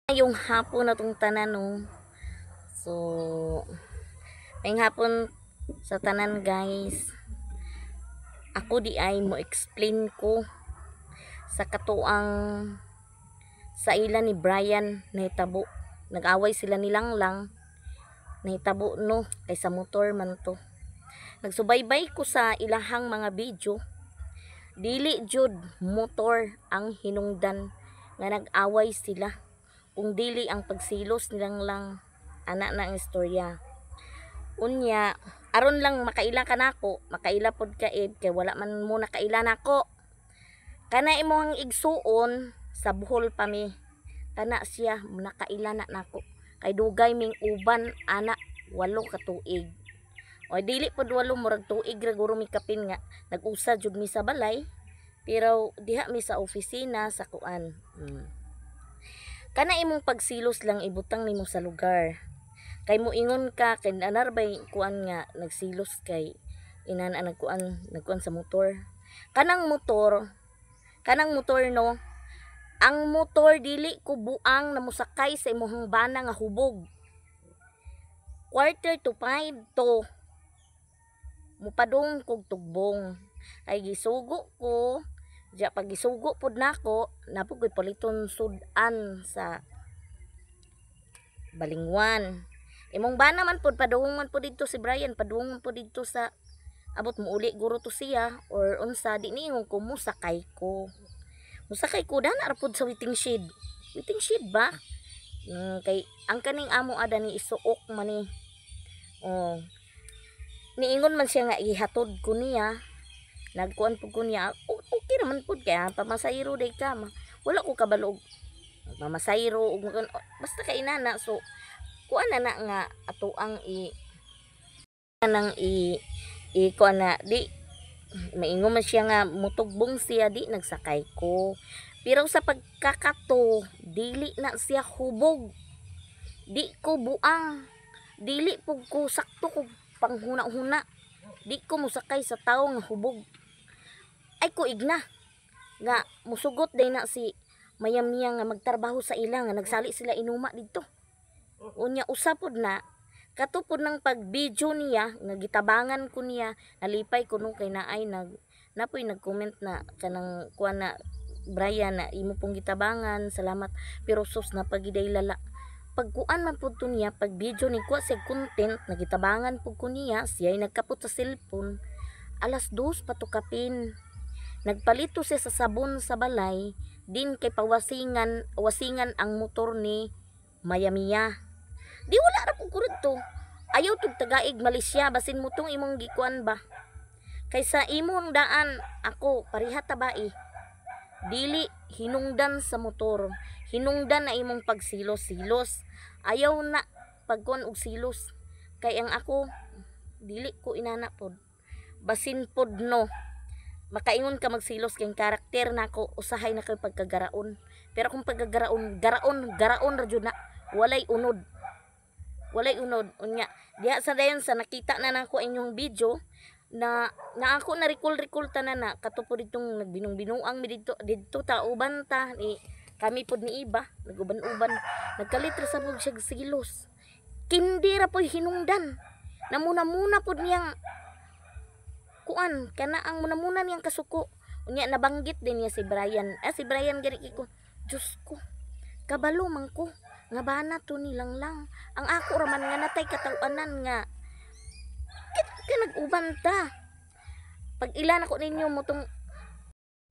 Yung hapon na tong tanan, no. So, may hapon sa tanan, guys. Ako di ay mo explain ko sa katuang sa ila ni Brian nahitabo. Nag-away sila ni Langlang. Nahitabo, no, kay sa motor man to. Nagsubaybay ko sa ilahang mga video. Dili jud motor ang hinungdan nga nag-away sila. Kung dili ang pagsilos nilang lang ana na ang istorya. Unya, aron lang makaila ka nako, makaila pod ka Eb, kay wala man mo nakaila nako. Kana imong igsuon sa Bohol pa mi. Kana siya nakaila na nako. Kay dugay ming uban ana 8 ka tuig. O dili pod 8, murag tuig ra guro mi kapin nga nag-usa jud mi sa balay. Pero diha mi sa opisina sa kuan. Kana imong pagsilos lang, ibutang nimo sa lugar. Kay moingon ka kay anarbay kuan nga nagsilos kay inana nagkuan nagkuan sa motor. Kanang motor, no. Ang motor, dili ko buang na mosakay sa imong bana nga hubog. 4:45 to mupadung kog Tugbong. Ay gisugo ko diya, pag gisugo pod nako, napo ko'y paliton sud-an sa Balingwan. Imong bana man pod padung man pod didto si Brian, padung man pod didto sa abot muuli guro to siya or unsa, di niingon ko musakay ko. Musakay ko dana ra pod sa waiting shed. Waiting shed ba? Kay ang kaning amo ada ni isuok man ni. Oh. Niingon man siya nga ihatod ko niya. Nagkuan pud ko niya. Okay naman pud kaya pamasayro day ka. Wala ko kabalo og mamasayro og basta kay inana, so kuan na na nga ato ang i nang i i kuan na di maingon man siya nga mutugbong siya, di nagsakay ko. Pero sa pagkakato, dili na siya hubog. Di ko buang, dili pug ko sakto ko panghuna-huna, di ko mosakay sa tawo nga hubog. Ay ko igna nga musugot day na si Mayamiya nga magtrabaho sa ila nga nagsali sila inuma didto. Unya usa pod na kato pod ng pag-video niya nga gitabangan ko niya, nalipay ko no kay naay nag napoy nag-comment na kanang kuan na Brian na imo pong gitabangan, salamat. Pero sus, napagiday lala pagkuan man pud to niya, pag video ni kuha siya content, nagitabangan pud ko niya, siya ay nagkapot sa cellphone. Alas 2 pa to kapin, nagpalito siya sa sabon sa balay din kay pawasingan wasingan ang motor ni Mayamiya. Di wala ra pud ko didto. Ayaw tug tagaig Malaysia, basin mo tong imong gikuan ba kaysa imong daan, ako pareha ta ba eh. Dili hinungdan sa motor, hinungdan na imong pagsilos-silos. Ayaw na pagkuan og silos kay ang ako dili ko inana pod. Basin pod no makaingon ka magsilos kay karakter nako usahay na kay pagkagaraon, pero kung pagkagaraon garaon garaon ra jud na, walay unod, walay unod. Unya diha sa dayon sa nakita na nako inyong video na na ako na recall recall tanan na kato po ditong nagbinong-binuang mi didto didto ta uban ta ni kami pod ni iba naguban-uban, nagkalit ra sa pud siya silos. Kindi ra po'y hinungdan, namuna-muna pod niyang kuan kana ang muna-muna niyang kasuko. Unya nabanggit din niya si Brian, ah, si Brian gani ko. Diyos ko, kabalo man ko nga bana to ni Lang. Ang ako raman nga natay katawanan nga kit ka nag-uban ta. Pag ilan ako ninyo mo tong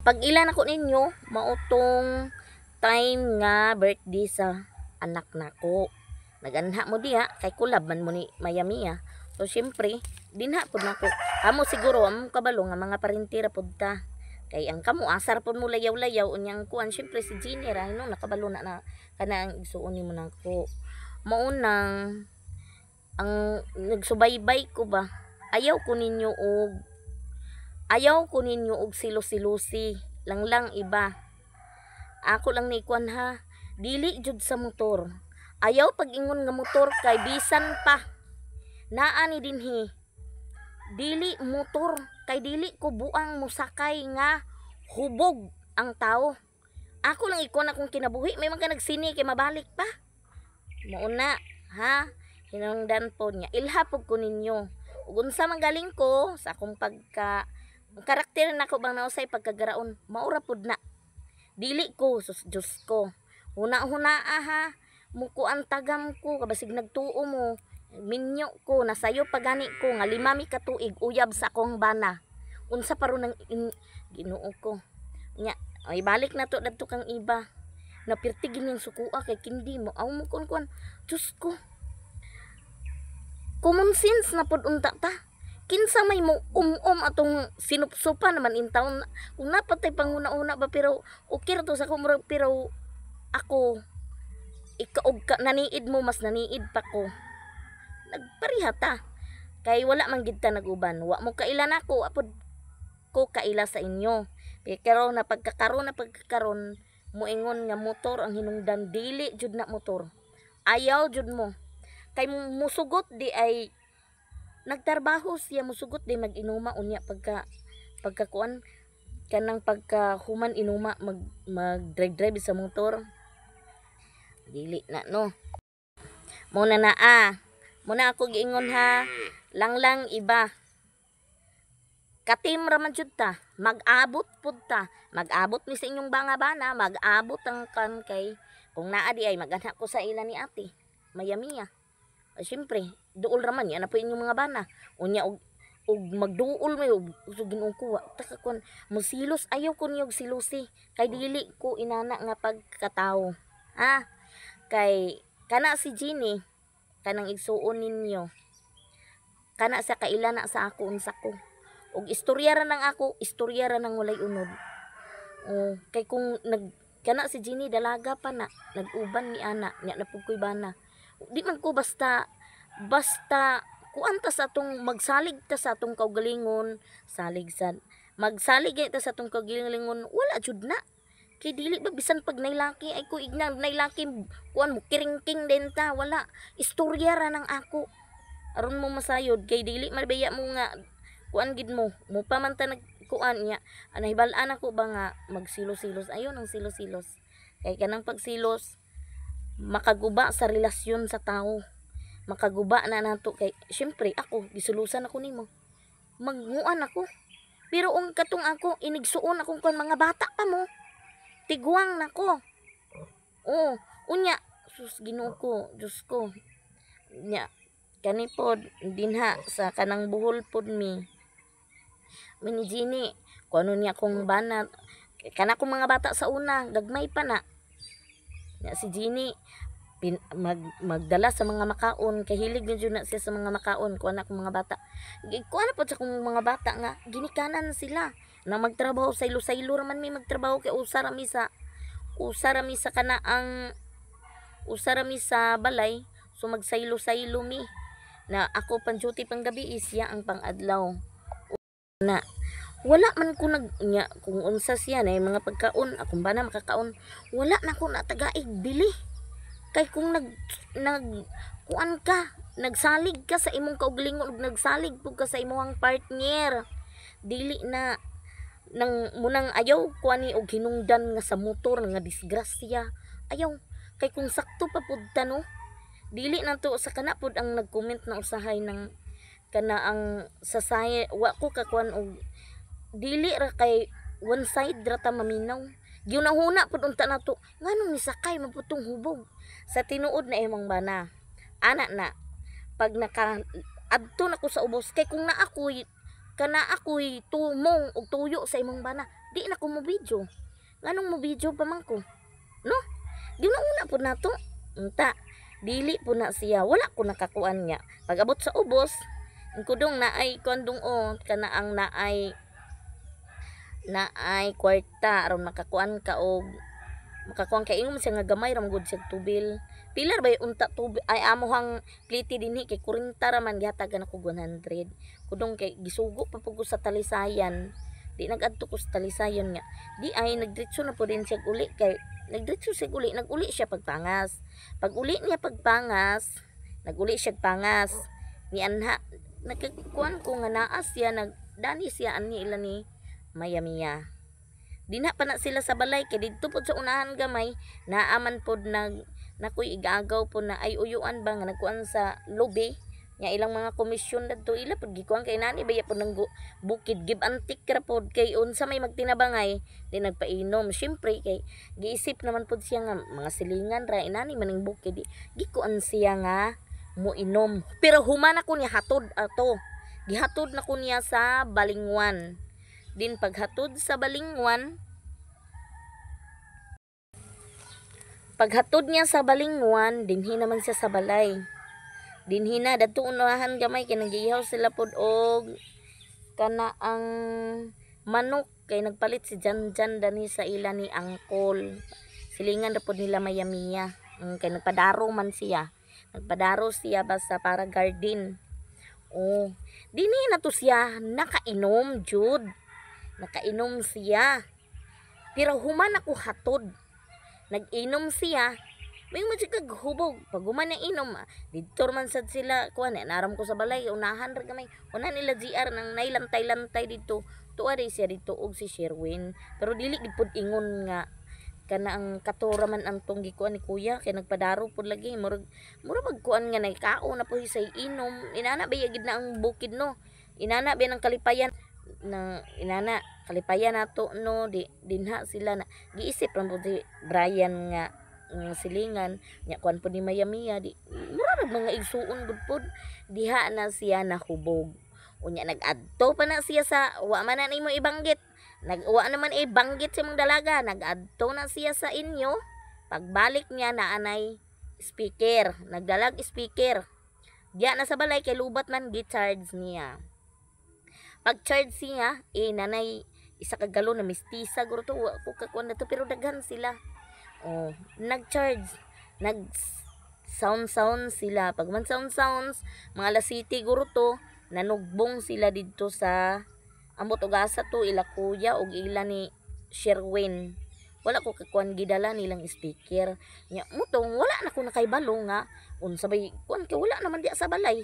pag ilan ako ninyo mautong time nga birthday sa anak nako, naganha mo diha kay collab man mo ni Mayamiya. So syempre dinha pud nako. Kamo siguro amo kabalo nga mga parentira pud ta kay ang kamo asar pud mo layaw-layaw. Unya ang kuan, syempre si Jenny ra no nakabalo na na kana ang igsuon nimo nako. Maunang ang nagsubaybay ko ba, ayaw ko ninyo og silos-silosi lang lang iba. Ako lang ni kuan ha, dili jud sa motor. Ayaw pag-ingon nga motor kay bisan pa naa ni dinhi, dili motor kay dili ko buang mosakay nga hubog ang tao. Ako lang ikuan akong kinabuhi, may mga nagsini kay mabalik pa. Mauna, ha? Hinungdan po niya. Ilha po ko ninyo. Ug unsa man galing ko sa akong pagka ang karakter nako bang nausay pagkagaraon, maura pud na. Dili ko, sus Diyos ko. Huna-huna ha, mukuan tagam ko, kabasig nagtuo mo, minyo ko, nasayo pagani ko, nga 5 mi ka tuig, uyab sa akong bana. Unsa pa ron ang Ginoo ko. Nya, ay balik na to dadto kang iba. Napirti gin yung sukua kay kindi mo. Aw mo kun kuan. Diyos ko. Common sense na pod unta ta. Kinsa may mo um-um atong sinupsupa naman in town. Kung napatay panguna-una ba, pero okay ra to sa ako murag, pero ako ikaw ka, naniid mo, mas naniid pa ko. Nagpareha ta. Kay wala man gid ta nag-uban. Wa mo kaila nako, apod ko kaila sa inyo. Pero na pagkakaron moingon nga motor ang hinungdan, dili jud na motor. Ayaw jud mo. Kay musugot di ay nagtrabaho siya, musugot di mag-inuma unya pagka kuan kanang pagka human inuma mag mag drive drive sa motor. Dili na no. Mo na naa. Mo na ako giingon ha. Langlang iba. Katim ra man jud ta, mag-abot pud ta, mag-abot mi sa inyong banga-bana, mag-abot ang kan kay kung naa di ay mag-anak ko sa ila ni ate, mayamiya. Ay, syempre, duol ra man yan na po inyong mga bana. Unya og og magduol may og usog Ginoo ko, wa ta ka kun musilos, ayaw ko niyog silusi kay dili ko inana nga pagkatawo. Ha? Kay kana si Jeannie kanang igsuon ninyo. Kana sa kaila na sa ako unsa ko. Og istorya ra nang ako, istorya ra nang walay unod. Oh, kay kung nag kana si Jeannie dalaga pa na, nag-uban ni ana, nya na pud ko'y bana. Di man ko basta basta kuan ta sa atong magsalig ta sa atong kaugalingon, salig sa magsalig ta sa atong kaugalingon, wala jud na. Kay dili ba bisan pag nailaki ay ko igna nailaki kuan mo kiringking din ta, wala. Istorya ra nang ako. Aron mo masayod kay dili mabaya mo nga kuan gid mo, mo pa man ta nagkuan niya. Nahibal-an ako ba nga magsilos-silos, ayon ang silos-silos. Kay kanang pagsilos makaguba sa relasyon sa tao. Makaguba na nato kay syempre ako gisulusan ako nimo. Magnguan ako. Pero ang katong ako inigsuon akong kuan mga bata pa mo. Tiguang nako. Oh, unya sus Ginoo ko, Diyos ko. Nya kani pod dinha sa kanang buhol pod mi. Mi ni Jeannie, kuno niya akong banat. Kana akong mga bata sa una, gagmay pa na. Nya si Jeannie magdala sa mga makaon kay hilig na jud na siya sa mga makaon, kuan akong mga bata. Kuan na pod sa akong mga bata nga ginikanan sila na magtrabaho, saylo-saylo ra man mi magtrabaho kay usa ra mi sa kana ang usa ra mi sa balay, so magsaylo-saylo mi na ako pang duty pang gabi, siya ang pang-adlaw na. Wala man ko nag nya kung unsa siya na mga pagkaon, akong bana makakaon, wala na ko natagaig bili kay kung nag nag kuan ka, nagsalig ka sa imong kaugalingon ug nagsalig pud ka sa imong partner, dili na nang munang ayaw kuan ni og hinungdan nga sa motor nga disgrasya, ayaw. Kay kung sakto pa pud ta no, dili na to sa kana pud ang nag-comment na usahay ng kana ang sasay, wa ko kakuan og dili ra kay one side ra ta maminaw. Giunahuna pud unta nato nganong nisakay man pud tong hubog. Sa tinuod na imong bana, ana na pag naka adto na ko sa ubos, kay kung naa ko'y kana ako'y tumong og tuyo sa imong bana, di na ko mo video. Nganong mo video pa man ko no? Giunahuna pud nato unta dili po na siya, wala ko nakakuan niya. Pag abot sa ubos, ang kudong naay kuan dong o kana ang naay naay kwarta aron makakuan ka og makakuan kay ingon siya nga gamay ra man gud siya tubil. Pila ra bay unta tubil ay amohang pliti dinhi kay 40 ra man, gihatagan ako 100. Kudong kay gisugo pa pud ko sa Talisayan, di nagadto ko sa Talisayan nga di ay nagdiretso na po din siya uli, kay nagdiretso siya uli, naguli siya pagpangas. Pag uli niya pagpangas, naguli siya pangas ni anha, nagkakuan ko nga naa siya, nagdani siya ani ila ni Mayamiya. Dinha pa na sila sa balay kay didto pod sa unahan gamay naaman pod nag nakoy igagaw po na ay uyuan ba nga nagkuan sa lubi nga ilang mga komisyon dadto ila pod gikuan kay nani baya pod nang bukid, give and take ra pod kay unsa may magtinabangay di nagpainom. Syempre kay giisip naman pod siya nga mga silingan ra inani maning bukid, di gikuan siya nga moinom. Pero human ako niya hatod ato, gihatod na ko niya sa Balingwan. Din paghatod sa Balingwan, paghatod niya sa Balingwan, dinhi naman siya sa balay. Dinhi na dadto unahan gamay kay nagiihaw sila pod og kana ang manok kay nagpalit si Janjan dani sa ila ni angkol. Silingan ra pod nila Mayamiya. Kay nagpadaro man siya. Nagpadaro siya basta para garden. Oh, dinhi na to siya nakainom jud. Nakainom siya. Pero human ako hatod. Nag-inom siya. May mo siya kaghubog. Pag human na inom, didto man sad sila kuan, naram ko sa balay, unahan ra gamay. Una nila GR nang nailantay-lantay dito. Tuwa rin siya dito og si Sherwin. Pero dili gid pud ingon nga kana ang katura man ang tong gikuan ni kuya kay nagpadaro pud lagi, murag murag magkuan nga nagkaon na po say inom. Inana ba gid na ang bukid no, inana ba ng kalipayan na inana kalipayan nato no. Di dinha sila na giisip lang po si Brian nga nga silingan nya kuan po ni Mayamiya, di mura rag mga igsuon gud pod. Diha na siya nahubog. Unya nag-adto pa na siya sa wa man na nimo ibanggit, nag-uwa naman ibanggit sa imong dalaga. Nag-adto na siya sa inyo. Pagbalik niya na anay speaker, nagdalag speaker diya na sa balay kay lubat man, gi-charge niya. Pag charge siya, eh nanay isa ka galon na mistisa guro to, wa ko kakuan na to pero daghan sila. Oh, nag-charge, nag sound sound sila. Pag man sound sounds, mga alas city guro to, nanugbong sila didto sa ambot og asa to ila kuya og ila ni Sherwin. Wala ko kakuan, gidala nilang speaker. Nya mutong wala na ko nakaibalo nga unsa bay kuan kay wala naman diya sa balay.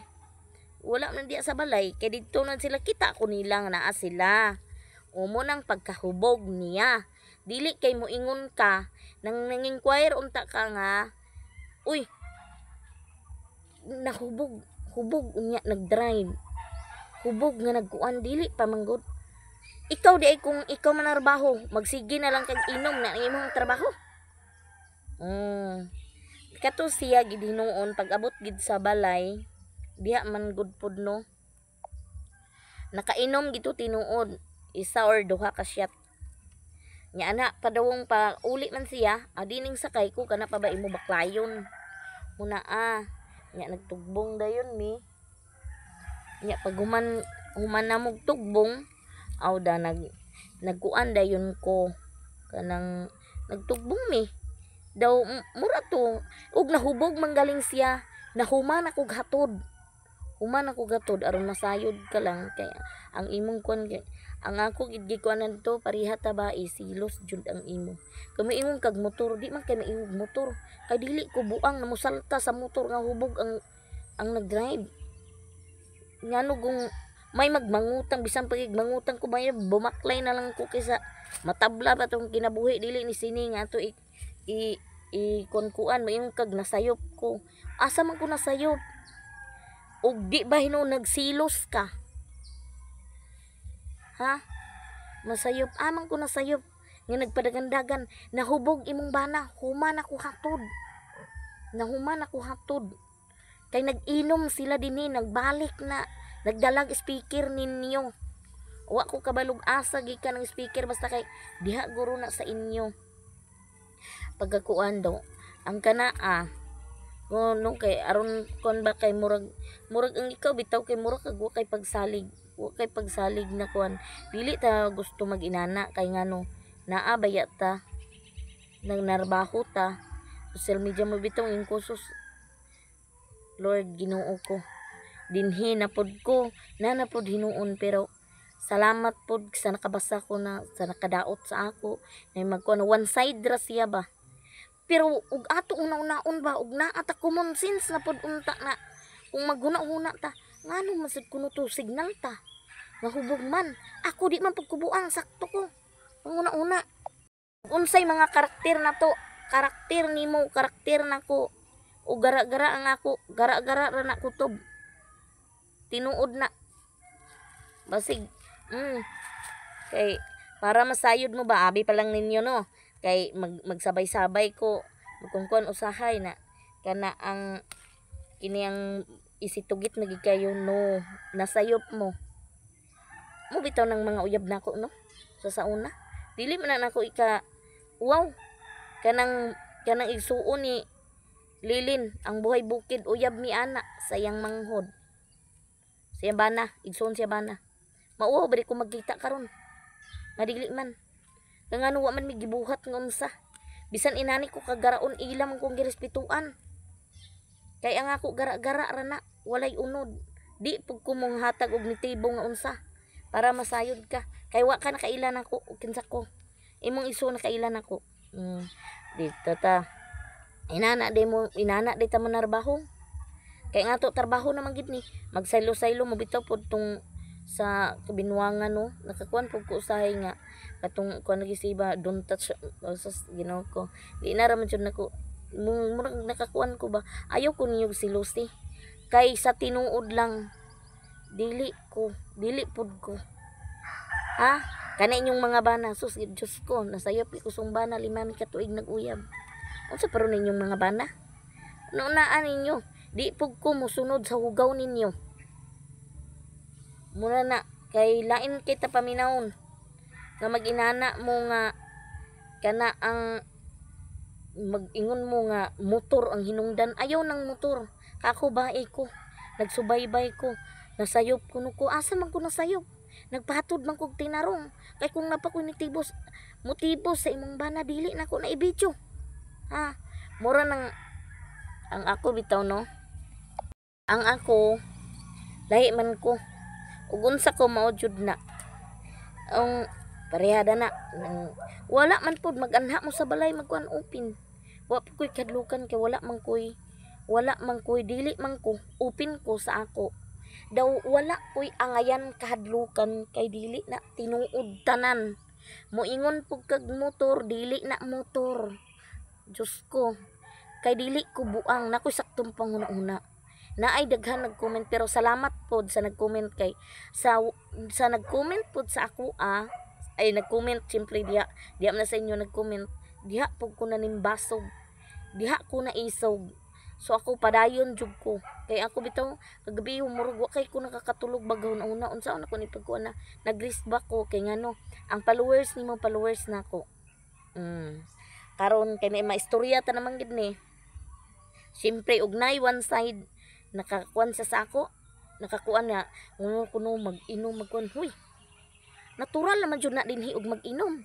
Wala man diya sa balay kay didto na sila, kita ko nila nga naa sila. Umo nang pagkahubog niya. Dili kay moingon ka nang nang-inquire unta ka nga uy nahubog, hubog unya nag-drive, hubog nga nagkuan, dili pa manggod. Ikaw di ay kung ikaw manarbaho, magsige na lang kag inom na ang imong trabaho. Kato siya gid hinuon pag abot gid sa balay, diha man gud pud no. Nakainom gito tinuod, isa or duha ka shot. Nya ana padawong pa uli man siya, adining sakay ko kana pa ba imo baklayon. Muna ah, nya nagtugbong dayon mi. Nya pag human human na mog tugbong, aw da nagkuan dayon ko kanang nagtugbong mi. Daw mura to ug nahubog manggaling siya, nahuman ako hatod. Human ako gatod aron masayod ka lang kay ang imong kuan kay ang ako gid gikuanan to pareha ta ba isilos jud ang imo. Kung moingon kag motor, di man kay maingog motor kay dili ko buang na mosalta sa motor nga hubog ang nag-drive. Ngano kung may magmangutang, bisan pag mangutang ko may bumaklay na lang ko kaysa matabla pa tong kinabuhi, dili ni sini nga ato i, i, i kuan. Moingon kag nasayop ko, asa man ko nasayop? Ug di ba hinuon nagsilos ka? Ha? Masayop amang ko nasayop nga nagpadagandagan, nahubog imong bana, human ako hatod. Nahuman ako hatod. Kay nag-inom sila dinhi, nagbalik na, nagdalag speaker ninyo. Wa ko kabalog asa gikan ang speaker basta kay diha guro na sa inyo. Pagkakuan daw, ang kanaa no kay aron kon ba kay murag murag ang ikaw bitaw kay murag kag wa kay pagsalig, wa kay pagsalig na kuan. Dili ta gusto mag-inana kay ngano naa baya ta nagnarbaho ta social media mo bitong inkusos. Lord Ginoo ko, dinhi na pod ko na na pod hinuon, pero salamat pod sa nakabasa ko na sa nakadaot sa ako na magkuan one side ra siya ba. Pero ug ato una-unaon ba ug naa ta common sense na pod unta na kung maghuna-huna ta ngano man sad kuno to signal ta nga hubog man ako, di man pagkubuang sakto ko. Panguna-una. Unsay mga karakter na to? Karakter nimo, karakter nako. O gara-gara ang ako, gara-gara ra na kutob. Tinuod na. Basig, kay para masayod mo ba, abi pa lang ninyo, no? Kay magsabay-sabay ko, magkungkuan usahay na kana ang kini ang isitugit na gid kayo, no? Nasayop mo. Mo bitaw ng mga uyab nako, no? Sa sauna. Dili man na nako ika wow, kanang kanang igsuon ni Lilin ang buhay bukid, uyab mi ana sa iyang manghod. Siya bana, igsuon siya bana. Mauwaw ba di ko magkita karon? Nga dili man. Nga ngano wa man mi gibuhat nga unsa. Bisan inani ko kagaraon, ila man kong girespetuan. Kay ang ako gara-gara ra na, walay unod. Di pug ko mong hatag og nitibo nga unsa para masayod ka. Kay wa ka nakaila nako og kinsa ko. Imong iso nakaila nako. Dito ta. Inana di mo, inana di ta manarbaho. Kay nga to trabaho naman gid ni. Magsaylo-saylo mo bitaw pod tong sa kabinuangan, no. Nakakuan pud ko usahay nga katong kuan lagi sa iba, don't touch, oh, sus, Ginoo ko. Di na ra man jud nako murag nakakuan ko ba. Ayaw ko niyo silusi. Kay sa tinuod lang, dili ko, dili pud ko. Ha? Kana inyong mga bana, sus, Diyos ko, nasayop ko sung bana, 5 mi ka tuig nag-uyab. Unsa pa ron ninyong mga bana? Noonaan ninyo, di pud ko mosunod sa hugaw ninyo. Muna na, kay lain kita paminawon. Nga mag-inana mo nga, kana ang mag-ingon mo nga motor ang hinungdan. Ayaw ng motor. Kako bae ko. Nagsubaybay ko. Nasayop ko no ko. Asa man ko nasayop? Nagpatod man kog tinarong. Kay kung napakoy nitibos, motibo sa imong bana, dili na ko na ibidyo. Ha? Mura nang ang ako bitaw, no. Ang ako lahi man ko. Ug unsa ko, mao jud na. Ang parehada na nang, wala man pud mag-anha mo sa balay, magkuan open. Wa pud ko'y kadlukan kay wala man ko'y dili man ko open ko sa ako. Daw wala ko'y angayan kahadlukan kay dili na tinuod tanan. Moingon pud kag motor, dili na motor. Diyos ko, kay dili ko buang, nakoy saktong panghuna-huna. Naay daghan nag-comment, pero salamat pod sa nag-comment, kay sa nag-comment pod sa ako, ah, ay nag-comment siyempre diha diha man na sa inyo nag-comment, diha pud ko nanimbasog, diha ko naisog. So ako padayon jud ko, kay ako bitaw kagabi murag wa kay ko nakakatulog bagaw na una unsa na ko ni pagkuan na nag-risk ba ko, kay ngano ang followers nimo, followers nako. Karon kay may maistorya ta naman gid ni. Siyempre ugnay one side nakakuan sa ako, nakakuan na ngono kuno mag-inom, magkuan. Huy, natural naman jud na dinhi og mag-inom.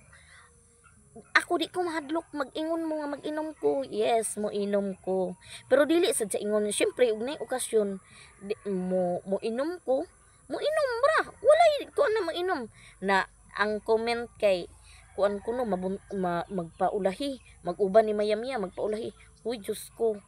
Ako di ko mahadlok mag-ingon mo nga mag-inom ko. Yes, mo inom ko, pero dili sad sa ingon. Syempre og nay okasyon di, mo mo inom ko, mo inom ra, walay ko na mag-inom na. Ang comment kay kuan kuno magpaulahi, mag-uban ni Mayamiya, magpaulahi. Huy, Diyos ko,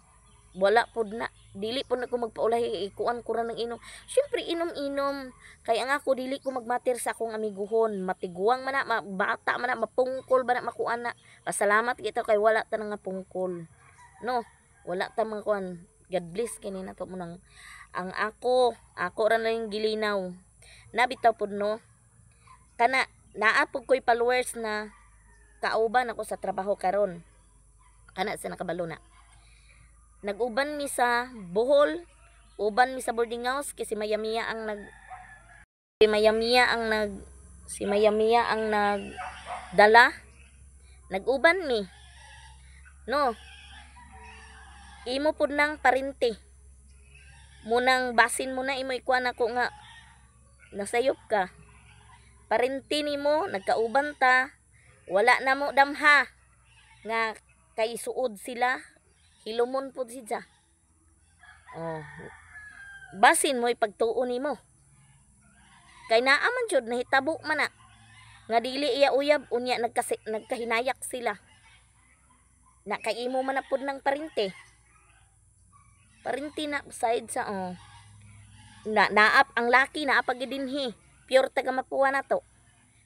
wala pod na, dili pod na ko magpaulahi, ikuan ko ra ng inom. Syempre inom-inom, kay ang ako dili ko magmatir sa akong amiguhon, matiguang man na, bata man na, mapungkol ba na, makuan na. Pasalamat kita kay wala ta nga pungkol, no? Wala ta mga kuan. God bless kini nato mo nang ang ako, ako ra na yung gilinaw nabitaw pod, no? Kana naa pud ko'y followers na kauban ako sa trabaho karon, kana sa nakabalo na nag-uban mi sa Bohol, uban mi sa boarding house kasi si Mayamiya ang nagdala. Nag-uban mi, no? Imo pud nang parente munang basin mo na imo ikuan ako nga nasayop ka. Parente nimo, nagkauban ta, wala na mo damha nga kay suod sila, hilumon pud siya. Oh, basin mo ipagtuo nimo kay naa man jud nahitabo man na nga dili iya uyab, unya nagkahinayak sila na kay imo man na pud ng parente, parente na side sa, oh, na naap ang laki naa pag dinhi, pure taga Mapua na to.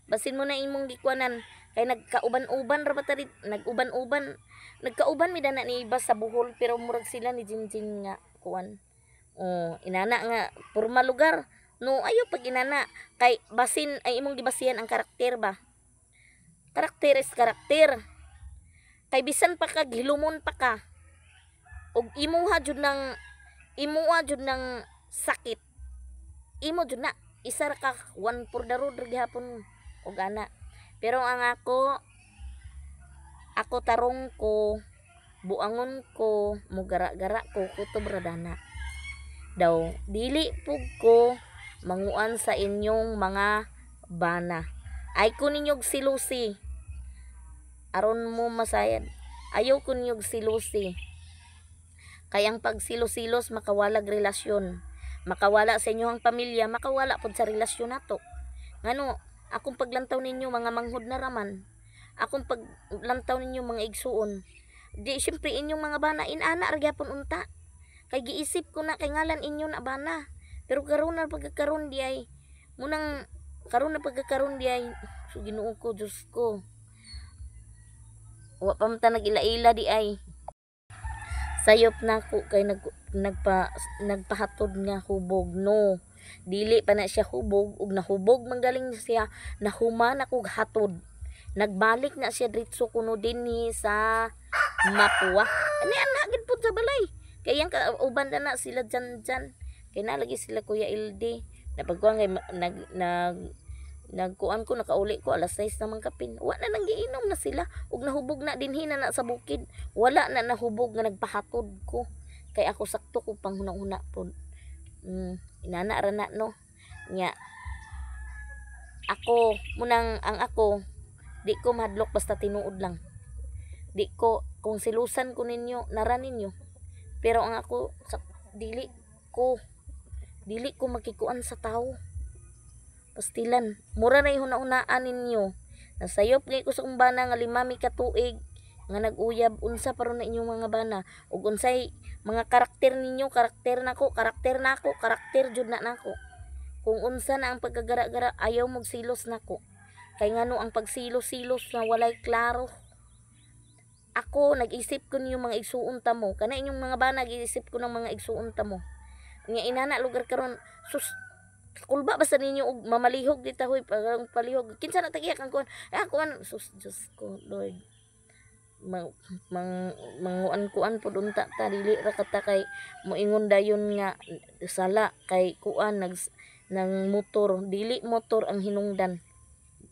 Basin mo na imong gikuanan. Kay nagkauban-uban ra ba ta nag-uban-uban, nagkauban mi dana ni iba sa Bohol, pero murag sila ni Jinjin nga kuan. Oh, inana nga porma lugar. No, ayo pag inana kay basin ay imong gibasihan ang karakter ba. Karakter is karakter. Kay bisan pa kag hilumon pa ka og imuha jud ng sakit. Imo jud na isa ra ka, one for the road ra gihapon og ana. Pero ang ako, ako tarong ko, buangon ko, mugara-gara ko, kutob ra dana. Daw dili pug ko manguan sa inyong mga bana. Ay ko ninyog silusi. Aron mo masayad. Ayaw ko ninyog silusi. Kay ang pagsilos-silos makawalag relasyon. Makawala sa inyong pamilya, makawala pod sa relasyon nato. Ngano, akong paglantaw ninyo mga manghod na raman. Akong paglantaw ninyo mga igsuon. Di syempre inyong mga bana inana ra gyapon unta. Kay giisip ko na kay ngalan inyo na bana. Pero karon na pagkakaron di ay munang karon na pagkakaron di ay, so Ginoo ko, Diyos ko. Wa pa man ta nag-ila-ila di ay. Sayop na ko kay nagpahatod nga hubog, no. Dili pa na siya hubog ug nahubog man galing siya, nahuman ako hatod. Nagbalik na siya diretso kuno dinhi sa Mapua. Ani ana gid pud sa balay. Kay yang kauban na na sila dyan dyan. Kay nalagi sila Kuya Ilde. Napagkuan kay nag nag nagkuan ko, nakauli ko alas 6 naman kapin. Wa na nang giinom na sila ug nahubog na dinhi na na sa bukid. Wala na nahubog nga nagpahatod ko. Kay ako sakto ko panghuna-huna pod. Inana ra na, no. Nya ako munang ang ako di ko mahadlok basta tinuod lang. Di ko kung silusan ko ninyo nara ninyo. Pero ang ako sa dili ko makikuan sa tao. Pastilan, mura na huna-hunaan ninyo. Nasayop gay ko sa akong bana nga 5 mi ka tuig nga nag-uyab, unsa pa ron na inyong mga bana ug unsay mga karakter ninyo, karakter nako, karakter nako, karakter jud na nako. Kung unsa na ang pagkagara-gara, ayaw magsilos nako. Kay ngano ang pagsilos-silos na walay klaro. Ako nag-isip ko ninyo mga igsuon ta mo, kana inyong mga bana giisip ko ng mga igsuon ta mo. Nya inana lugar karon, sus, kulba basta ninyo og mamalihog dita hoy, parang palihog. Kinsa na tagiya kang kuan? Ah, kuan, sus, Diyos ko, Lord. Mang, mang, manguan-kuan pud unta ta, dili ra kata kay moingon dayon nga sala kay kuan nag ng motor, dili motor ang hinungdan.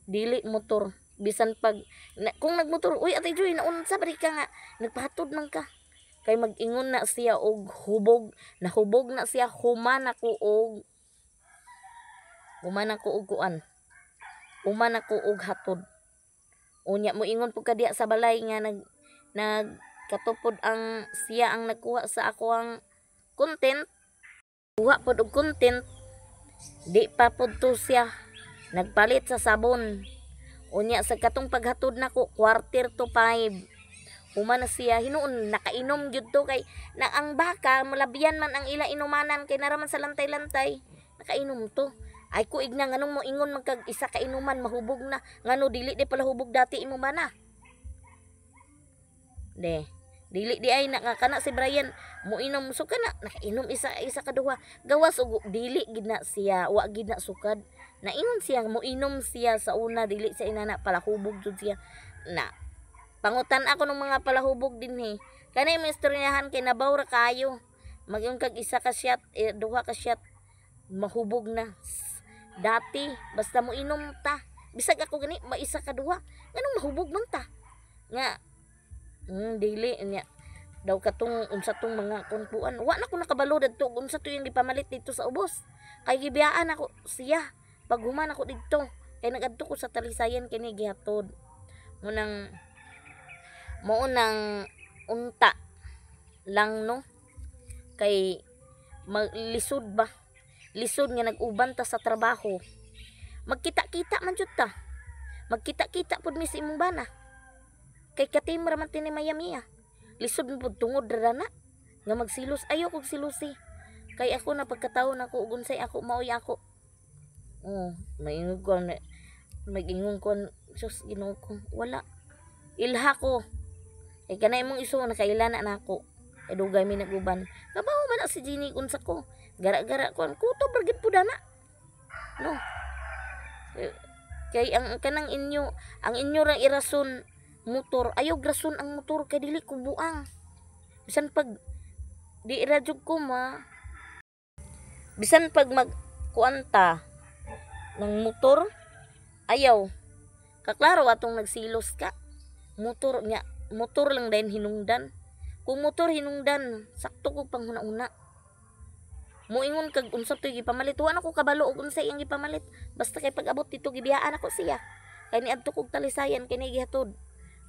Dili motor bisan pag na, kung nagmotor, uy Ate Joy, naunsa ba ka nga nagpahatod man ka, kay mag-ingon na siya og hubog, nahubog na siya, human ako og kuan, human ako og hatod. Unya moingon pud ka diha sa balay nga nag nagkatupod ang siya ang nagkuha sa ako ang content, kuha pod og content, di pa pod to siya nagpalit sa sabon. Unya sa katong paghatod nako 4:45, human na siya, hinuon nakainom gyud to kay na ang baka malabyan man ang ila inumanan kay naraman sa lantay-lantay, nakainom to. Ay ko igna nganong moingon man kag isa ka inuman mahubog na, ngano dili di pala hubog dati imo mana. De, dili di ay nakakana si Brian moinom so kana nakainom isa isa ka duha gawas og dili gid na siya, wa gid na sukad. Naingon siya moinom siya sa una, dili siya inana palahubog jud siya. Na pangutan ako ng mga palahubog dinhi. Kanay mga istoryahan kay nabaw ra kayo. Mag-ingon kag isa ka shot, eh, duha ka shot, mahubog na. Dati basta mo inom ta. Bisag ako gani maisa ka duha, nganong mahubog man ta? Nga dili niya daw katong unsa tong mga kunpuan. Wa na ko nakabalo dadto unsa to yung gipamalit dito sa ubos. Kay gibiyaan ako siya pag human ako didto. Kay nagadto ko sa Talisayan kini gihatod. Munang mao nang unta lang, no, kay lisod ba, lisod nga nag-uban ta sa trabaho, magkita-kita man jud ta, magkita-kita pud mi sa imong bana kay katim ra man tini Miami. Lisod man pud tungod ra na nga magsilos. Ayaw kog silusi kay ako na pagkataon nako ug unsay ako maoy ako. Oh, maingon ko na mag-ingon ko Sus, Ginoo ko, wala. Ilha ko. Kay kana imong iso nakaila na nako. Kay dugay mi naguban. Kabawo man na si Jenny unsa ko. Gara-gara ko ang kutob ra gid pud ana. No. Eh, kay ang kanang inyo, ang inyo ra irason motor, ayaw rason ang motor kay dili ko buang. Bisan pag di ra jud ko ma, bisan pag mag kuanta ng motor, ayaw. Kaklaro atong nagsilos ka. Motor nya, motor lang dayon hinungdan. Kung motor hinungdan, sakto ko pang huna-huna. Moingon kag unsa to'y gipamalit, wa na ko kabalo og unsa iyang gipamalit. Basta kay pag-abot dito gibiyaan ako siya. Kay niadto kog Talisayan kay ni gihatod.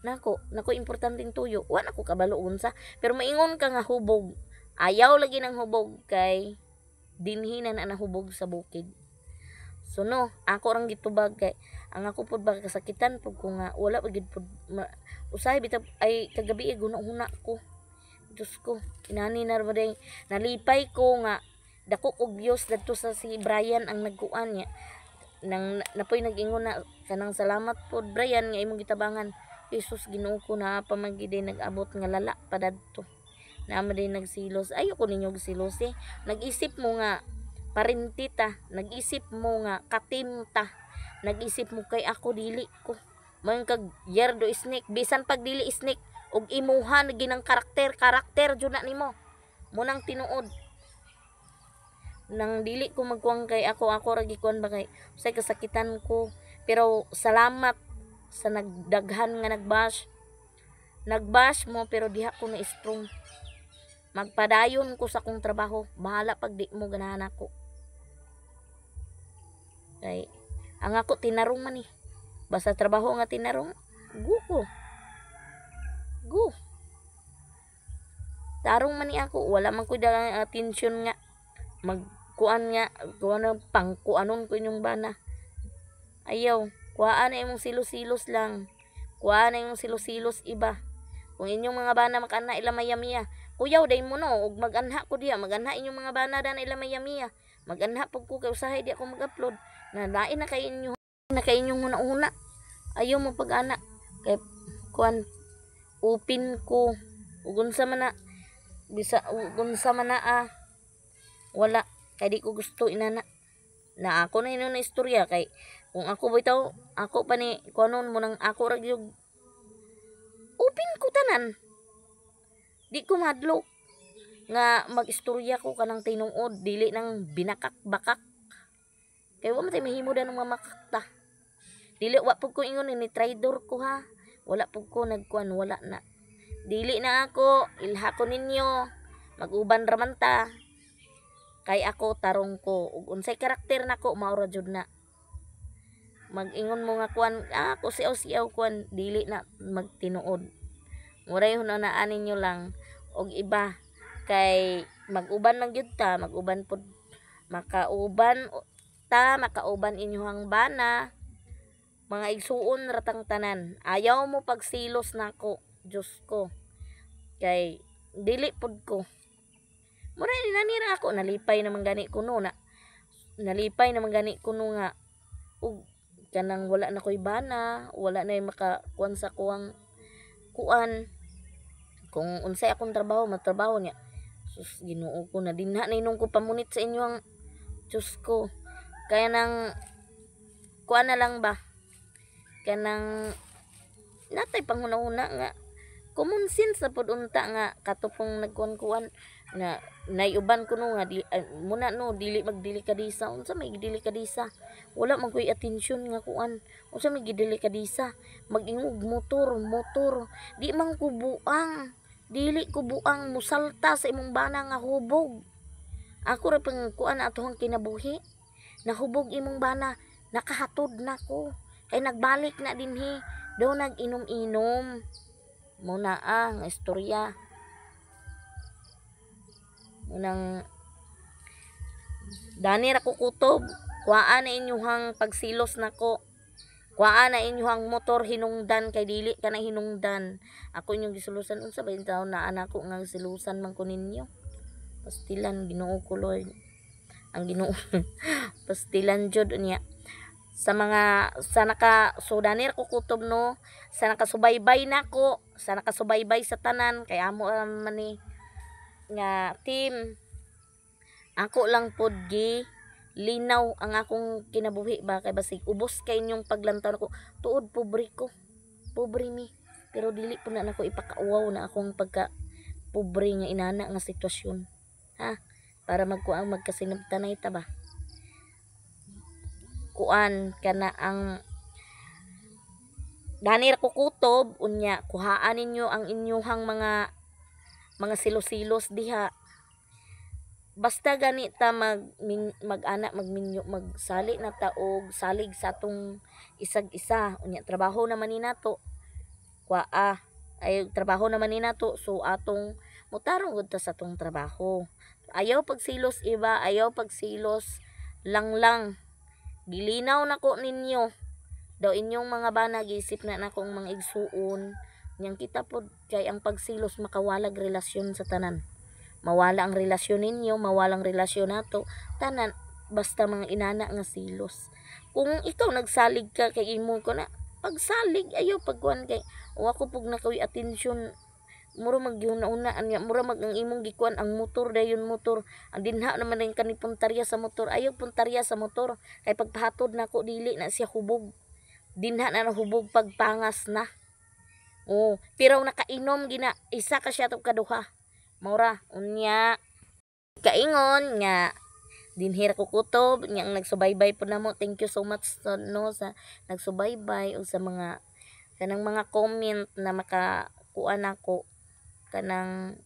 Nako, nako importanteng tuyo. Wa na ko kabalo og unsa. Pero maingon ka nga hubog. Ayaw lagi ng hubog kay dinhi na na nahubog sa bukid. So no, ako rang gitubag kay ang ako pud ba kasakitan pud ko nga wala pa gid pud usahay bitaw ay kagabi guna-huna ko. Diyos ko, inani na ba day nalipay ko nga dako og views dadto sa si Brian ang nagkuan niya. Nang napoy nag-ingon na kanang salamat pod Brian nga imong gitabangan. Jesus, Ginoo ko, naa pa man gid nag-abot nga lala pa dadto. Naa man day nagsilos. Ayoko ninyo silos eh. Nag-isip mo nga parinti ta, nag-isip mo nga katim ta, nag-isip mo kay ako dili ko. Man kag yerdo snake, bisan pag dili snake og imuha na ginang karakter, karakter jud na nimo. Munang tinuod nang dili ko magkuang kay ako, ako ra gikuan ba kay usay kasakitan ko. Pero salamat sa nagdaghan nga nagbash. Nagbash mo pero diha ko na strong. Magpadayon ko sa akong trabaho, bahala pag di mo ganahan ako. Kay ang ako tinarong man eh. Basta trabaho nga tinarong, go ko. Go. Tarong man ni ako, wala man ko dalang atensyon nga magkuan nga, kuan na pangkuanon ko inyong bana. Ayaw, kuhaan na imong silos-silos lang. Kuhaan na imong silos-silos iba. Kung inyong mga bana makanha ila mayamiya, kuyaw day mo no, ug maganha ko diya, maganha inyong mga bana dana ila mayamiya. Maganha pug ko kay usahay di ako mag-upload. Na lain na kay inyo, na kay inyong huna-huna. Ayaw mo pag-ana kay kuan upin ko ug unsa man na bisa ug unsa man na ah, wala kay di ko gusto inana na ako na hinuon na istorya. Kay kung ako bitaw ako pa ni kuanon mo nang ako ra gyud upin ko tanan, di ko madlok nga mag-istorya ko kanang tinuod, dili nang binakak-bakak kay wa man tay mahimo da ng mamakakta. Dili, wa pud ko ingon ni traidor ko ha, wala pud ko nagkuan, wala na, dili na ako ilha ko ninyo, mag-uban ra man ta kay ako tarong ko ug unsay karakter nako mao ra jud na. Mag-ingon mo nga kuan ah, ako siyaw siyaw kuan, dili na magtinuod. Muray hununaan ninyo lang og iba kay mag-uban man gyud ta, mag-uban pud, makauban ta, makauban inyuhang bana, mga igsuon ratang tanan. Ayaw mo pagsilos nako, Diyos ko, kay dili pud ko. Mura ni nanira ako, nalipay naman gani kuno na, nalipay naman gani kuno nga ug kanang wala na ko'y bana, wala na makakuan sa kuang kuan. Kung unsay akong trabaho, matrabaho niya. Sus, Ginoo ko, na dinha na inong ko pamunit sa inyo ang Diyos ko. Kaya nang kuan na lang ba? Kanang natay panghuna-huna nga common sense na pud unta nga katupong nagkuan-kuan na naiuban ko no nga di, muna no dili magdelikadisa. Unsa may delikadisa? Wala man koy atensyon nga kuan. Unsa may gidelikadisa? Mag-ingog motor motor, di man ko buang, dili ko buang musalta sa imong bana nga hubog. Ako ra pang kuan atohang kinabuhi, nahubog imong bana, nakahatod na ko kay nagbalik na dinhi do nag-inom-inom mo na ang istorya. Unang dani ra ko kutob, kuhaan na inyuhang pagsilos nako, kuhaan na inyuhang motor hinungdan kay dili ka na hinungdan. Ako inyong gisulusan, unsa ba yung taon na anak ko nga silusan man ko ninyo. Pastilan, Ginoo ko Lord, ang Ginoo pastilan jud niya. Sa mga sa naka, so dani ra ko kutob, no, sa nakasubaybay nako, sa nakasubaybay sa tanan, kay amo ra man ni nga team. Ako lang pod gi linaw ang akong kinabuhi ba, kay basig ubos kay inyong paglantaw nako. Tuod pobre ko, pobre mi, pero dili po na nako ipakauwaw na akong pagka pobre nga inana nga sitwasyon, ha, para magkuang magkasinabtanay ta ba. Kuan kana ang dani ra ko kutob. Unya kuhaan ninyo ang inyuhang mga silos-silos diha. Basta gani ta mag mag-ana, magminyo, magsali na ta og salig sa atong isag isa. Unya trabaho naman ni nato, kuaa ay trabaho naman ni nato, so atong mutarong gud ta sa atong trabaho. Ayaw pagsilos iba, ayaw pagsilos lang lang. Gilinaw nako ninyo daw inyong mga bana, giisip na nako ang mga igsuon niyang kita pod, kay ang pagsilos makawalag relasyon sa tanan. Mawala ang relasyon ninyo, mawala ang relasyon nato tanan, basta mga inana nga silos. Kung ikaw nagsalig ka kay imo ko na pagsalig, ayaw pagkuan, kay wa ko pug nakawi atensyon. Mura mag una anya, mura mag ang imong gikuan ang motor, dayon motor ang dinha naman din kani, puntarya sa motor. Ayaw puntarya sa motor, kay pagpahatod nako dili na siya hubog, dinha na nahubog pagpangas na. Oh, pero nakainom gina isa ka siya kaduha. Maura unya kaingon nga dinhi ra ko kutob nya ang nagsubaybay po namo. Thank you so much sa, no, sa nagsubaybay o sa mga kanang mga comment na makakuan nako, kanang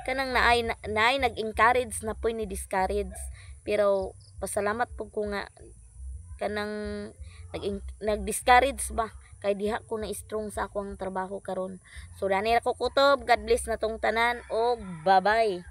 kanang naay naay nag-encourage na poy ni discourage, pero pasalamat pud ko nga kanang nag-discourage ba, kay diha ko na strong sa akong trabaho karon. So dani ra ko kutob. God bless na tong tanan og bye bye.